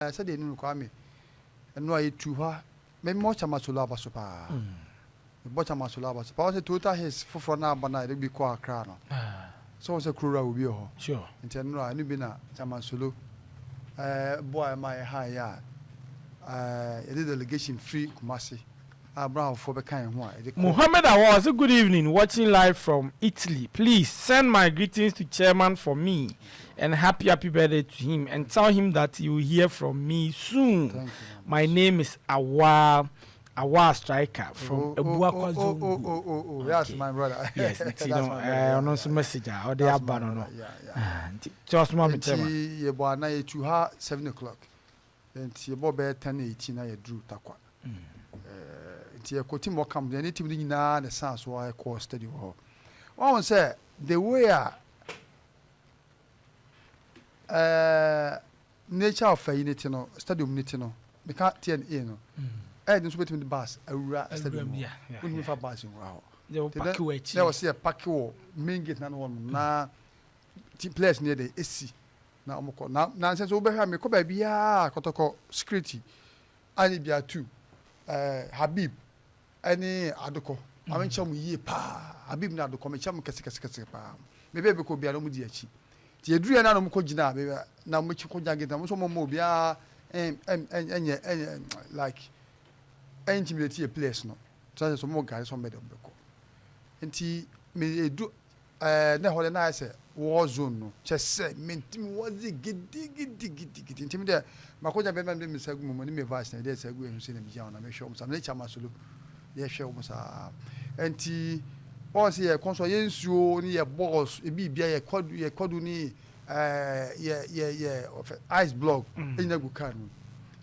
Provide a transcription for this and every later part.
Sɛdeɛ ɛnim no Kwame, ɛno a yɛtu hɔ a, memmɔ Chamasolo aba so paa. Mebɔ Chamasolo aba so paa. Wɔn sɛ Toyota Hiace foforɔ no aba no a yɛde bi kɔ Accra no. Sɛ wɔn sɛ Kurowura wɔ bi wɔ hɔ. Nti ɛno a ɛno bi na Chamasolo boa ɛma yɛha yɛ a yɛde delegation firi Kumasi a Brownfoɔ bɛka yɛn ho a yɛde kɔ. Mohammed Awal say, "Good evening, watching live from Italy. Please send my greetings to chairman for me and happy, happy birthday to him and tell him that he will hear from me soon. Thank you. My name is Awal, Awal Striker from Abuakwa oh, Zongo." Oh, that's my brother. Yes, nti no, ɔno nso message a ɔde aba no. Nti tí ɔsoma mi chairman. Nti yɛbɔ ana yɛtu ha 7 o'clock, nti yɛbɔ bɛyɛ 10:18 na yɛduru Takwa. Nti yɛkɔ team wɔ camp, yɛne team no nyinaa na san so a ɛkɔ stadium hɔ. Wɔn sɛ the way a nature of ayi ne ti no, stadium ne ti no, meka TNA no, ɛyɛ de nso bɛtumi de bus awura stadium hɔ. Wontumi fa bus nwura hɔ. Yɛ wɔ park wɔ akyi. Na wɔ sɛ yɛ park wɔ main gate na no hɔ nom na ti players ne yɛ de esi na wɔn kɔ na nsɛn so wobɛhwɛ a, mekɔ baabiara, Kɔtɔkɔ security a ne bia tu Habib ɛne Adokɔ, maame nkyɛn mu yie paa. Habib ne Adokɔ, mekyɛn mu kɛse kɛse kɛse paa. Mebe bɛkɔ obiara na wɔn di akyi, nti yɛduru yɛn na wɔn kɔ gyina baabi na wɔn akyi kɔ gyina gate na wɔn nso wɔn mma obiara ɛn ɛn ɛn ɛnyɛ ɛnyɛ like ɛn intimidate yɛ players no so sɛ wɔn gari sɛ wɔn bɛ de wɔn bɛkɔ. Nti me edu na ɛhɔ de na ayɛ sɛ war zone no kyɛ sɛ mentimi wɔdze gidigidigidigidi. Nti mi deɛ makɔgya bɛrima mi de mi nsa gu mu mu ne mi vice na yɛde nsa gu ɛho sɛ na mi gyina hɔ na mehwɛ wɔn saa, mi ne Kyama Solo yɛhwɛ wɔn saa. Nti wɔn sɛ yɛ kɔn so yɛ nsuo ne yɛ balls, ebi bia yɛ kwadu, yɛ kwadu ne yɛ ɔfɛ ice block ɛnyina gu car no.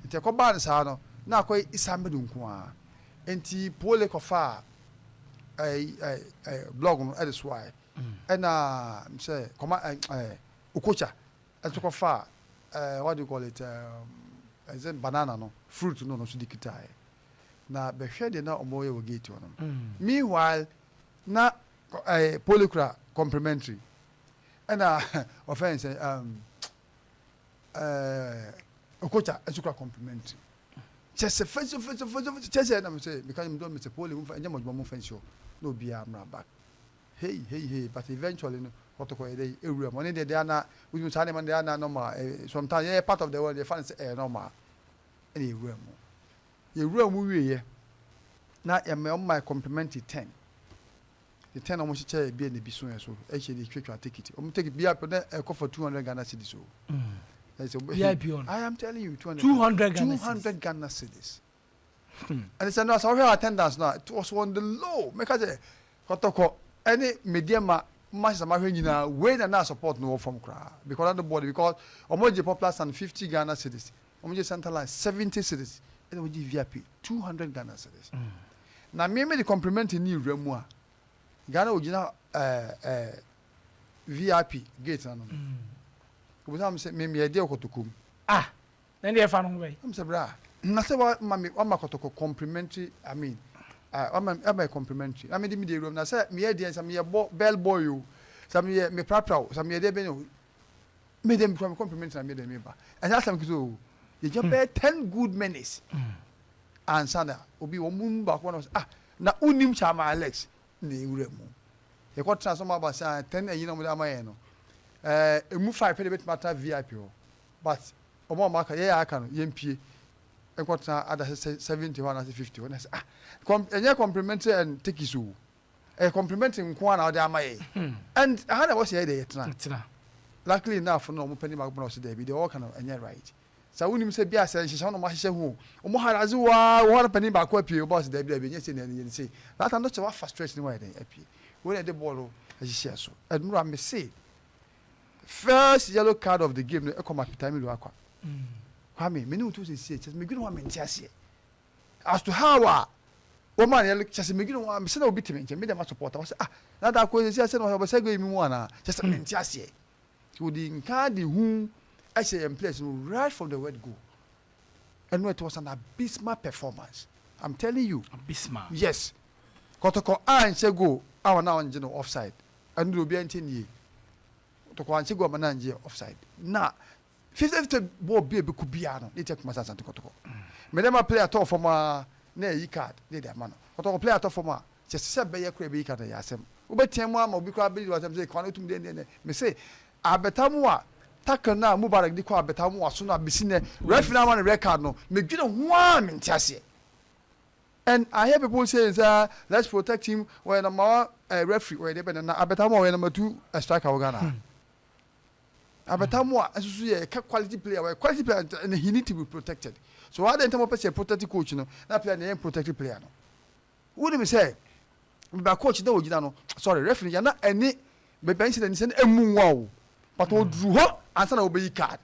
Nti ɛkɔ baa no saa no na akɔ Isamedu nko ara. Nti pole kɔfa ɛɛ ɛɛ ɛɛ block no ɛde so ayɛ, ɛna sɛ kɔma ɛɛ ɛɛ Okocha ɛnso kɔfa what do you call it, ɛsɛ banana no, fruit no, no nso de kita yɛ na bɛhwɛ deɛ na ɔmo yɛ wɔ gate hɔ no. Meanwhile na pole kura complimentary, ɛna ɔfɛn sɛ Okocha nso kura complimentary kyɛ sɛ fɛsɛ fɛsɛ fɛsɛ fɛsɛ kyɛ sɛ ɛnam sɛ meka mi dɔn mi sɛ pole mu fa ɛnyɛ mo adwuma mo fɛn si hɔ na obiara mmra back. Hey hey hey, but eventually no, Kɔtɔkɔ yɛ dɛ ewura mu. Ɔne deɛ deɛ ana wotum saa nneɛma no deɛ ana normal. Sometimes yɛyɛ part of the world, yɛfa no sɛ ɛyɛ normal. Ɛna ewura mu, yɛwura mu wie yɛ na yɛmɛ ɔmo ma complimentary 10, the 10 ɔmo hyehyɛ yɛ bi na ebi so yɛ so ɛhyɛ de twetwa ticket. Ɔmo ticket bi apɛ na ɛkɔ for 200 Ghana cedis o. Ɛsɛ VIP on. I am telling you, 200. 200 Ghana. 200 Ghana cedis. Ɛne sɛ no asɛ wohwɛ attendance no a, it was on the low. Mɛka sɛ Kɔtɔkɔ ɛne Mediama matches a mahwɛ nyinaa, wei na support no wɔ fam koraa because na the board, because ɔmo gye popular stand 50 Ghana cedis, ɔmo gye center line 70 cedis, ɛna ɔmo gye VIP 200 Ghana cedis. Na mmemme de complimentary ne ewura mu a Ghana ogyina ɛɛ ɛɛ VIP gate na no obusa mi sɛ mmemme yɛ deɛ Kɔtɔkɔ mu. Ah, na deɛ ɛfa no ho bɛyi. Ɛm sɛ bra na sɛ wa ma mi wa ma Kɔtɔkɔ complimentary, I mean, wa ma yɛ complimentary na mi de mi de ewura mu na sɛ mi yɛ deɛ sɛ mi yɛ bɔ bell boy o, sɛ mi yɛ mi prapra o, sɛ mi yɛ deɛ bɛ o, mi de mi kura mi complimentary na mi de mi ba. Ɛnyɛ asɛm kiti o. Yɛ gyina bɛyɛ 10 good minutes ansa na obi wɔn mu baako na ɔsɛ, "Ah, na unim Chairman Alex?" Na ewura mu yɛkɔ tena so ma aba sɛ 10 ɛyi na wɔn de ama yɛn no, emu five pɛ de bɛtumi atena VIP hɔ, but wɔn a wɔn aka, yɛyɛ aka no, yɛn pie nkɔtena ada sɛ 70 hɔ anaasɛ 50 hɔ. Na sɛ ah, ɛnyɛ complimentary and tickets o, ɛyɛ complimentary nko ara na ɔde ama yɛn, and aha na ɛwɔ sɛ yɛ de yɛtena. Tena. Luckily enough no, ɔmo panyin baako na ɔsɛ dɛbi deɛ ɔwɔ no ɛnyɛ right sɛ wonim sɛ bi a sɛ nhyehyɛ wɔn ahyehyɛ ho ɔmo ha adze waa wɔ hɔ no, panyin baako apue ɔba ɔsɛ dɛbi dɛbi, ɛnyɛ sɛ na ɛyɛ ne that time no kyɛ wafa stretch ne wɔyɛ dɛn apue wɔn na ɛde bɔɔlo ɛhyehyɛ so. Ɛnura me se first yellow card of the game no ɛkɔ ma Peter Amidu Akwa. Kwame, me ne wotu sɛ sie kyɛ sɛ medwene ho a mente aseɛ as to how a wɔn a yɛlɛ kyɛ sɛ medwene ho a mesɛ na obi te me nkyɛn, me deɛ ma support a wɔsɛ, ah, na da akɔ sɛ sɛ na ɔbɛsɛ game mu anaa kyɛ sɛ mente aseɛ. Nti wɔde nka de hu ɛhyɛ yɛn players no right from the word go. Ɛno it was an abysmal performance, I'm telling you. Abysmal. Yes, Kɔtɔkɔ anhyɛ goal a wɔn a wɔngye no offside. Ɛno de obiara nkyɛn nie, Kɔtɔkɔ anhyɛ goal a wɔn angye offside na. 50-50 bɔɔl bi a ɛbɛkɔ biara no, na ɛtia Kumasi Asante Kɔtɔkɔ. Mede ma player tɔɔ fam a, na ɛyi card na ɛde ama no. Kɔtɔkɔ player tɔ fam a, kyɛ sɛ bɛyɛ koraa ɛbɛyi card, ɛyɛ asɛm. Wobɛtea mu ama obi koraa bɛdi w'asɛm sɛ kwan no wotum deɛ deɛ. Mese abɛta mu a, tackle no a Mubarak de kɔ abɛta mu aso no a, bɛsi nɛ referee no ama no red card no, medwene ho a, mente aseɛ. And I hear people saying sɛ let's protect him, wɔyɛ number one referee, wɔyɛ deɛ bɛn na abɛta mu a, wɔyɛ number two striker wɔ Ghana. Abɛta mu a nso so yɛ ka quality player, wɔyɛ quality player and he need to be protected. So adɛn ntam wɔpɛ sɛ protect coach no na player na yɛn protect player no? Wonim sɛ beba coach na ogyina no, sorry, referee yana ɛne baabi a nhyɛ n'ani sɛ no emu nwa o, but ɔduru hɔ ansa na wɔbɛyi card.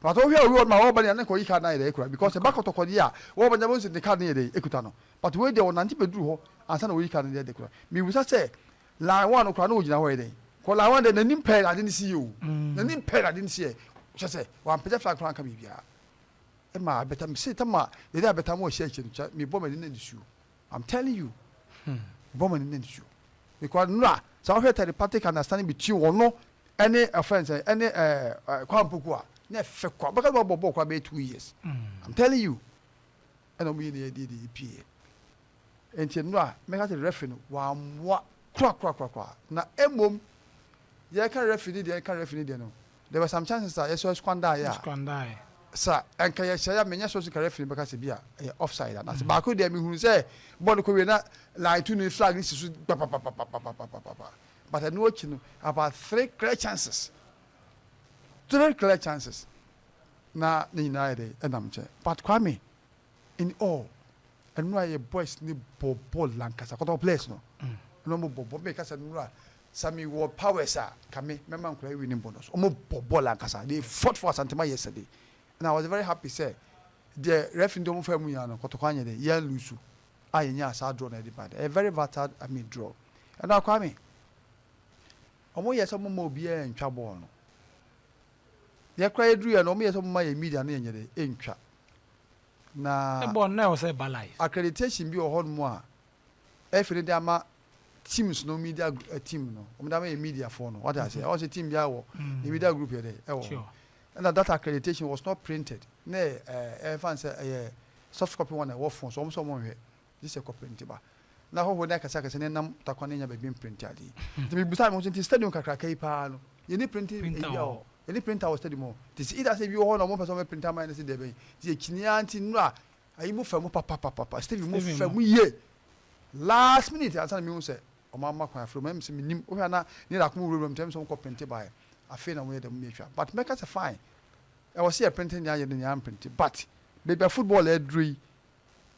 But wohwɛ owi wɔ ma wɔba ne na kɔyi card na yɛ dɛ ekura, because ɛba kɔtɔkɔ deɛ a, wɔba nyɛ wɔn ne card no yɛ dɛ ekuta no, but wei deɛ ɔnante bɛduru hɔ ansa na wɔyi card no yɛ dɛ kura. Mibusa sɛ line one no kora na ogyina hɔ yɛ dɛ kɔ line one deɛ, n'anim pɛɛ na ade ne si yɛ o, n'anim pɛɛ na ade ne si yɛ kyɛ sɛ wampagya flag koraa nka biribiara. Ɛma abɛta mi se tama yɛde abɛta mu ɔhyɛ akyire no kyɛ mi bɔ m'ani na nisuo. I'm telling you, bɔ m'ani na nisuo, because nura sɛ ɔhwɛ telepathic understanding between wɔn no ɛne ɛfɛn sɛ ɛne ɛɛ ɛɛ Kwame Poku a na ɛfɛ kwa bɛka sɛ ɔbɔ bɔɔl kora bɛyɛ 2 years. I'm telling you, ɛna ɔmo yi ne yɛ de de pie. Nti nura mɛka sɛ referee no wammoa kora kora kora kora. Na emom yɛka referee ne deɛ, yɛka referee ne deɛ no, there were some chances a yɛsɔ squander yɛ a Squander. Sa nka yɛhyɛ ya menyɛ so so ka referee bɛka sɛ bi a ɛyɛ offside anaasɛ baako deɛ, mehunu sɛ bɔɔl no kɔ wie na line two no flag no si so papapapapapapapa. But ɛno akyi no, about three clear chances, three clear chances na ne nyinaa yɛ dɛ ɛnam nkyɛn. But Kwame, in all, ɛno a yɛ boys ne bɔ bɔɔl lankasa, Kɔtɔkɔ players no ɛno ɔmo bɔ bɔɔl. Meka sɛ nnora sɛ mi wɔ powers a kame mɛma nkora winning bonus. Ɔmo bɔ bɔɔl ankasa, they fought for Asantema yesterday and I was very happy sɛ deɛ referee de ɔmo fɛ mu nyinaa no, Kɔtɔkɔ anyɛ dɛ yɛn lose a yɛnya saa draw na yɛde ba dɛ, a very vital, I mean, draw. Ɛna Kwame, ɔmo yɛ sɛ ɔmo ma obiara ntwa bɔɔl no, yɛkora yɛduru yɛ no, ɔmo yɛ sɛ ɔmo ma yɛ media no yɛnyɛ dɛ ntwa na bɔɔl no na ɛwɔ sɛ ɛba live. Accreditation bi wɔ hɔnom a ɛfɛ ne de ama teams no, media team no, ɔmo de ama yɛ media foɔ no, wate ase? Ɛwɔ sɛ team bi awɔ ne media group yɛ dɛ ɛwɔ hɔ. Ɛna that accreditation was not printed, ne ɛfa sɛ ɛyɛ soft copy one a ɛwɔ phone so. Ɔmo sɛ ɔmo nhwɛ gye sɛ kɔ print ba na ahɔhoɔ ne akɛse akɛse ne nam takwa ne nya baabi mprint adeɛ. Nti mebusa me ho sɛ, nti stadium kakraka yi paa no, yɛni printing printer ebi wɔ a hɔ? Yɛni printer wɔ stadium hɔ? Nti sɛ either sɛ bi wɔ hɔ na ɔmo pɛ sɛ ɔmo print ama yɛn ne sɛ deɛ bɛn nti yɛkyini nti nnura ayi mu fɛ mu papapapa, Stephen mu Stephen fɛ mu. Mu yie last minute ansa na mi hu sɛ ɔmo ama kwan afro mu ɛmu sɛ mi nim wohwɛ na ne yɛrɛ akoma wurawura mu nti ɛmu sɛ ɔmo kɔ print baayɛ. Afei na ɔmo yɛ dɛ mo yɛ twa. But mɛka sɛ fine, ɛwɔ sɛ yɛ print nea yɛ de nea print, but beebi a football ɛduru yi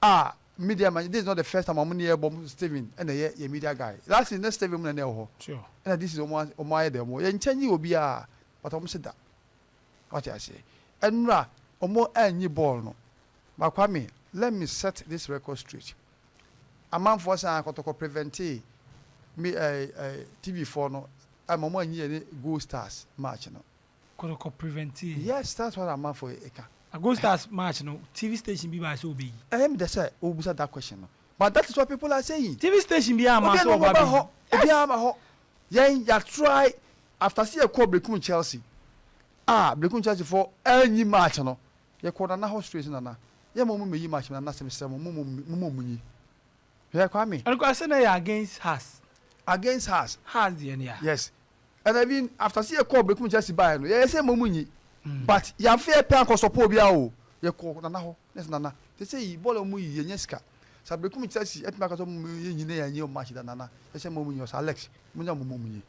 a, media man, this is not the first time ɔmo ne yɛ bɔ mo. Stephen ɛna yɛ yɛ media guy last season ne Stephen mu na ɛna ɛwɔ hɔ. Ɛna this is ɔmo ayɛ dɛ ɔmo yɛ nkyɛn yi obiara, but ɔmo se da wate aseɛ. Ɛnura ɔmo anyi bɔɔl no, but Kwame, let me set this record straight. Amanfoɔ san Akɔtɔkɔ prevente me ɛɛ ɛɛ TV foɔ no ɛma ɔmo anyi yɛ ne Gold Stars match no. Kɔtɔkɔ prevente? Yes, that's what amanfoɔ ɛka. A Gold Stars match no, TV station bi ba sɛ obeyi? Ɛyɛ mi dɛ sɛ obusa that question no, but that is what people are saying. TV station bi ama obi sɛ a ɔba ɔba bɛyi? Hɔ obiara ma hɔ yɛn ya try after sɛ yɛkɔ Brekum Chelsea a, Brekum Chelsea fo ɛnyi match no, yɛkɔ Nana hɔ straight. Nana, yɛ mo mo meyi match. Nana sɛ mesrɛ mo, mo nyi. Hwɛ Kwame. Ɛno kora sɛ na yɛ against Hearts. Against Hearts. Hearts deɛ no yɛ. Yes, and even after sɛ yɛkɔ Brekum Chelsea baeɛ no, yɛyɛ sɛ mo mo nyi, but yɛamfa yɛ pɛ ankɔsɔpɔ obiara o. Yɛkɔ Nana hɔ ne sɛ, Nana, te sɛ yi bɔɔl a mo yi, yɛnyɛ sika sa Brekum Chelsea ɛtumi aka sɛ mo yɛ nyi ne yɛnyɛ o match da. Nana, yɛsɛ mo mo nyi. Ɔsɛ Alex, mo nya mo mo nyi.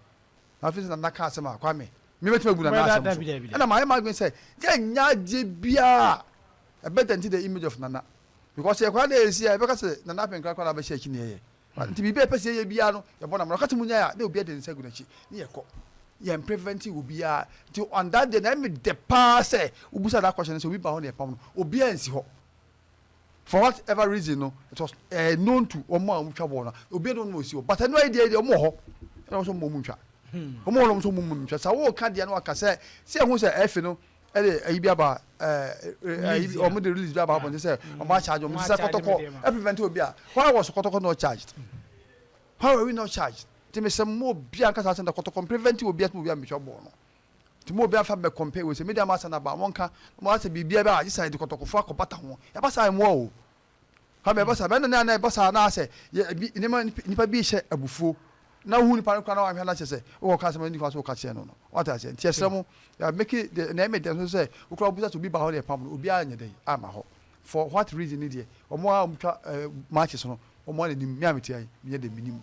Na afei sɛ Nana ka asɛm a, Kwame, me bɛtumi agu Nana asɛm Dabi, dabi, so. Ɛna maa yɛ maa adwene sɛ yɛnya adeɛ biara ɛbɛ dent the image of Nana, because yɛ kwan de yɛsi a, yɛbɛka sɛ Nana apɛnkra kwan abɛhyɛ akyi ne yɛyɛ. Nti biribi a yɛpɛ sɛ yɛyɛ biara no, yɛbɔ nam na ɔka sɛ mu nya a, na obiara de ne nsa gu n'akyi ne yɛkɔ. Yɛn prevent obiara. Nti on that day na ɛmi dɛ paa sɛ wobusa that question sɛ obi ba hɔ na yɛpam no, obiara nsi hɔ. For whatever reason no, it was known to wɔn a wɔn twa bɔɔl no, obiara de wɔn osi hɔ. But ɛno ayɛ deɛ wɔn wɔ hɔ ɛna wɔn nso wɔn mu ntwa, wɔn wɔ hɔ nso wɔn mu ntwa. Sɛ wɔɔka deɛ no waka sɛ ɛho sɛ ɛfi no ɛde ɛyi bi aba, ɛyi wɔn de release bi aba abɔnten sɛ wɔn acharge wɔn sɛ Kɔtɔkɔ ɛprevent obi a. Why was Kɔtɔkɔ not charged? Why were we not charged? Nti mesɛ mo obi ankasa sɛ Kɔtɔkɔ prevent obi a, obi a mbɛtwa bɔɔl no. Nti mo obi afa bɛ compare wei sɛ media master na ba wɔn ka mo asɛ biribiara bɛ a gye sɛ yɛde kɔtɔkɔfoɔ akɔbata ho. Ɛba saa ɛmmoa o. Kwame ɛba saa bɛn na na ɛba saa na asɛ yɛ ebi nneɛma nipa bi hyɛ abufuo na wohu nipa no koraa na wahwɛ na kyerɛ sɛ wokɔ ka asɛm a nipa so woka kyerɛ no no wate aseɛ nti ɛsrɛ mo yɛ make the na ɛmɛ dɛn so sɛ wokora wobisa sɛ obi ba hɔ na ɛpam no obiara nyɛ dɛn ama hɔ for what reason ne deɛ wɔn a wɔtwa ɛɛ matches no wɔn a n'anim me a mete ayi menyɛ dɛ menim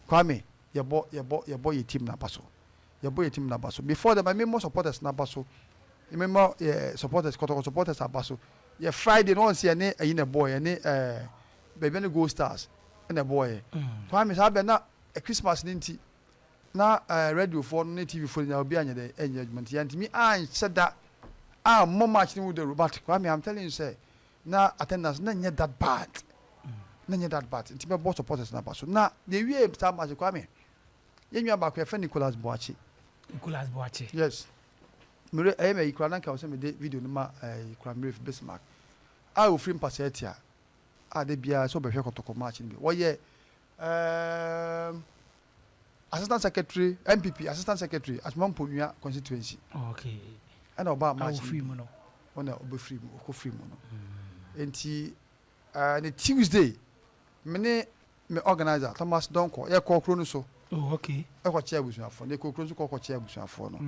Kwame yɛbɔ yɛbɔ yɛbɔ yɛ team n'aba so yɛbɔ yɛ team n'aba so before that ma me mmɔ supporters n'aba so me mmɔ yɛ supporters Kɔtɔkɔ supporters aba so. Yɛ Friday no ɔnse yɛne ayi na ɛbɔɔ yɛne ɛɛ baabi ne Gold Stars ɛna ɛbɔɔ yɛ. Kwame saa bɛ na Christmas ne nti na ɛɛ radio foɔ no ne TV foɔ nyinaa obi anyɛ dɛ ɛnyɛ adwuma nti yɛntumi anhyɛ da ammɔ match ne mu dawuro but Kwame I'm telling you sɛ na attendance na nyɛ that bad, na nyɛ that bad, nti bɛbɔ supporters na ba so na yɛwie saa match. Kwame, yɛn nua baako yɛfrɛ Nicholas Boakye. Nicholas Boakye. Yes, mere ɛyɛ mɛ yi kura nanka sɛ mede video no ma ɛɛ kura mmerɛ Bismarck a ofiri mpasɛ tia a de biara sɛ ɔbɛhwɛ Kɔtɔkɔ match no bi. Wɔyɛ assistant secretary, NPP assistant secretary, Asoma Mponua constituency. Ɛna ɔbaa match no mu no. Ɔna ɔbɛfiri mu, ɔkɔ firi mu no. Nti ne Tuesday me ne me organizer Thomas Donko yɛkɔ kuro no so. Ɛkɔ kyɛ abusuafoɔ no, yɛkɔ kuro no so kɔ kyɛ abusuafoɔ no.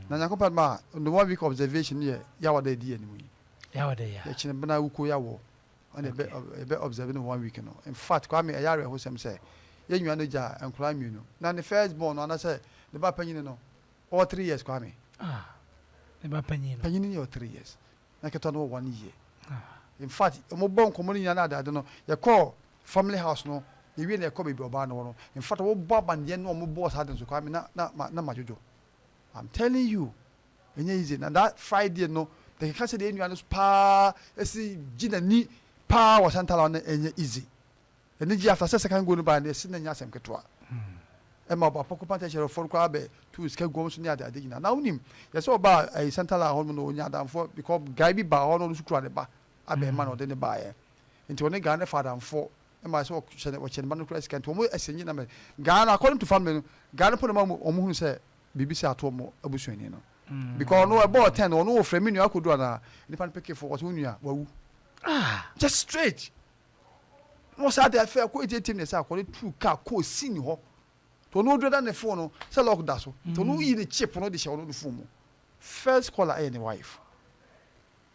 Na Nyankopɔn ma the one week observation yɛ Yawada edi anim yi. Yawada ya. Yɛkyene bena wuko yawɔ ɛna yɛbɛ observe no one week no. In fact, Kwame, ɛyɛ awerɛhosɛm sɛ yɛn nua no gya nkwadaa mmienu na ne first born no anasɛ ne ba panyin no ɔwɔ 3 years, Kwame. Ah, ne ba panyin no. Panyin no yɛ 3 years na ketewa no wɔ 1 year. In fact, wɔn bɔ nkɔmɔ no nyinaa na ade no yɛkɔɔ family house no yɛwie na yɛkɔ baabi ɔbaa no wɔ no. In fact, wɔbɔ abandeɛ no wɔn bɔɔ saa de nso, Kwame, na ma dwodwo. I'm telling you, ɛnyɛ easy. Na that Friday no de keka sɛ deɛ nua no paa esi gye n'ani paa wɔ central no, ɛnyɛ easy. Ɛne gye after sɛ second goal no baa no yɛsi na nyɛ asɛm ketewa ɛma ɔba pɔkɔ panta kyerɛfoɔ no koraa bɛ tu sika guom so ne ade ade nyinaa. Na wonim yɛsɛ ɔbaa ɛyi central hɔ nom no onya adamfoɔ because guy bi baa hɔ no, ɔno nso kura ne ba abɛɛma na ɔde ne baeɛ nti ɔne guy no fa adamfoɔ ɛma sɛ ɔkyɛ ne ba no kura sika nti wɔn ɛsɛ nyina mɛ guy no. According to family no, guy no po na ma wɔn hunu sɛ biribi sɛ ato wɔn abusuani no because ɔno ɛbɔɔ 10, ɔno wɔ fɛ mi nua akɔdu anaa nipa no peke fo wɔsɛ wɔn nua wawu. Just straight na wɔsɛ ade afɛ akɔ eti etim ne sɛ akɔde tu kaa kɔɔ si ni hɔ to ɔno odura da ne phone no sɛ lock da so to ɔno yi ne chip no de hyɛ ɔno ne phone mu. First caller ɛyɛ ne wife.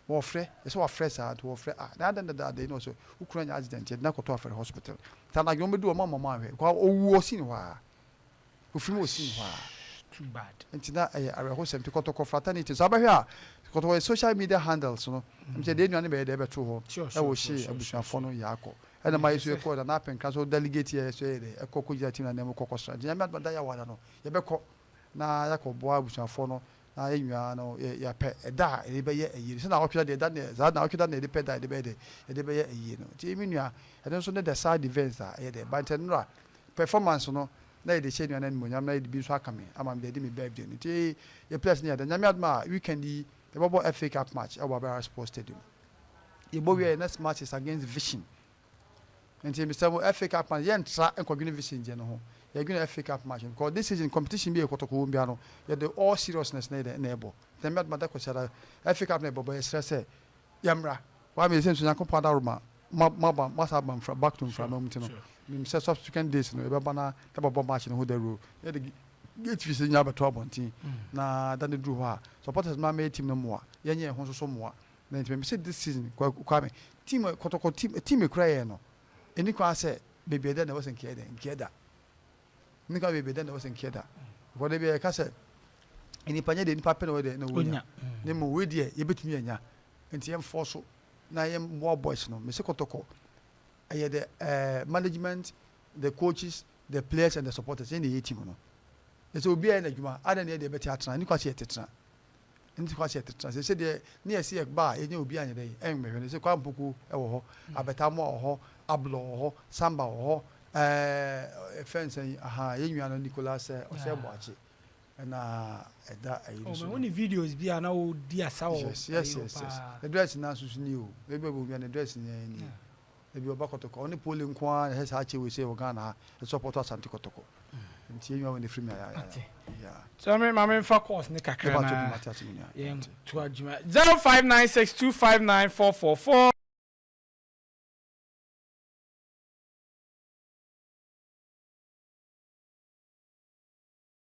Wɔfrɛ yɛsɛ wɔafrɛ saa nti wɔfrɛ ah na adan dada ada yi na ɔsɛ wokura nya accident yɛde no akɔtɔ Afari Hospital nti anadwo wɔn bɛdu wɔn ama wɔn ahwɛ kɔ ɔwu ɔsi ne hɔ a ofiri mu ɔsi ne hɔ a. Too bad. Nti na ɛyɛ awerɛhosɛm nti Kɔtɔkɔ fraternity so abɛhwɛ a Kɔtɔkɔ yɛ social media handles no nkyɛn deɛ nnuane bɛyɛ deɛ ɛbɛto hɔ ɛwɔ hyɛ abusuafoɔ no yɛ akɔ ɛna ma yɛ so yɛkɔ na n'apɛnka so delegate yɛ so yɛ dɛ ɛkɔ kɔ gyina team na nneɛma kɔ kɔsra nti Nyame adom da yɛ awada no yɛbɛkɔ na yɛakɔ boa abusuafoɔ no na yɛn nyinaa no yɛ yɛpɛ ɛda a yɛde bɛyɛ ayie no sɛ na awɔtwe da deɛ ɛda ne saa na awɔtwe da na yɛde pɛ da yɛde bɛyɛ dɛ yɛde bɛyɛ ayie no. Nti mi nua, ɛno nso ne the side events a ɛyɛ dɛ ba nti nnora performance no na yɛde hyɛ nua no animuonyam na yɛde bi nso aka me ama me de adi me birthday no. Nti yɛ players no yɛ dɛ. Nyame adom a weekend yi yɛbɛbɔ FA Cup match ɛwɔ Abera Sports Stadium. Yɛbɔ wie, next match is against Vision. Nti mesɛ mo FA Cup match yɛntra nkɔdwene Vision gye no ho, yɛdwene FA Cup match because this season competition bi yɛ Kɔtɔkɔ wɔ bia no yɛde all seriousness na yɛde na ɛbɔ. Nyame adom ada kɔsiada FA Cup na yɛbɔbɔ. Yɛsrɛ sɛ yɛmmra waa mi yɛsɛ nso Nyankopɔn adaroma maba masa aba mfra back to mframa mu nti no nim sɛ subsequent days no yɛbɛba na yɛbɛbɔ match no ho dawuro, yɛde gate fees nyinaa bɛto abɔnten na da ne duru hɔ a supporters ma mɛyɛ team no mmoa, yɛnyɛ yɛn ho nso so mmoa. Na nti mɛ sɛ this season, Kwame, team Kɔtɔkɔ team ekura yɛn no ɛni kwan sɛ beebi ɛda na ɛwɔ sɛ nkeɛ dɛ nkeɛ da ɛni kwan beebi ɛda na ɛwɔ sɛ nkeɛ da because ebi yɛka sɛ nipa nyɛ deɛ nipa pɛ na ɔyɛ dɛ na wɔnya ne mu wei deɛ yɛbɛtumi anya nti yɛn fɔ so na yɛn mmoa boys no. Mɛ sɛ Kɔtɔkɔ ɛyɛ the management, the coaches, the players and the supporters yɛn na yɛ team no. Ɛsɛ obi a yɛ n'adwuma adan na yɛ deɛ bɛte atena ɛni kwan sɛ yɛte tena nti kwan sɛ yɛte tena sɛ deɛ ne yɛ sɛ yɛ ba a yɛnyɛ obi anyɛ dɛ ɛnmɛhwɛ no sɛ kwan mpoku ɛwɔ hɔ, abɛtamoa wɔ hɔ, ablɔ wɔ hɔ, samba wɔ hɔ, ɛfɛn sɛn aha yɛn nua no Nicholas ɔsɛ Boakye ɛna ɛda ɛyi no so. Ɔmɛ wone videos bi a na wodi asa wɔ. Yes, ne dress na nso so ni o. Ebi bɛ obi a ne dress ni ni ebi ɔba Kɔtɔkɔ ɔne pole nko ara na ɛsɛ saa akyɛ wei sɛ wɔ Ghana ha ɛsɛ ɔpɔtɔ Asante Kɔtɔkɔ. Nti yɛn nwa wɔ ne firi mi ayaya. So me ma me nfa course ne kakra na yɛn to adwuma. 0596259444.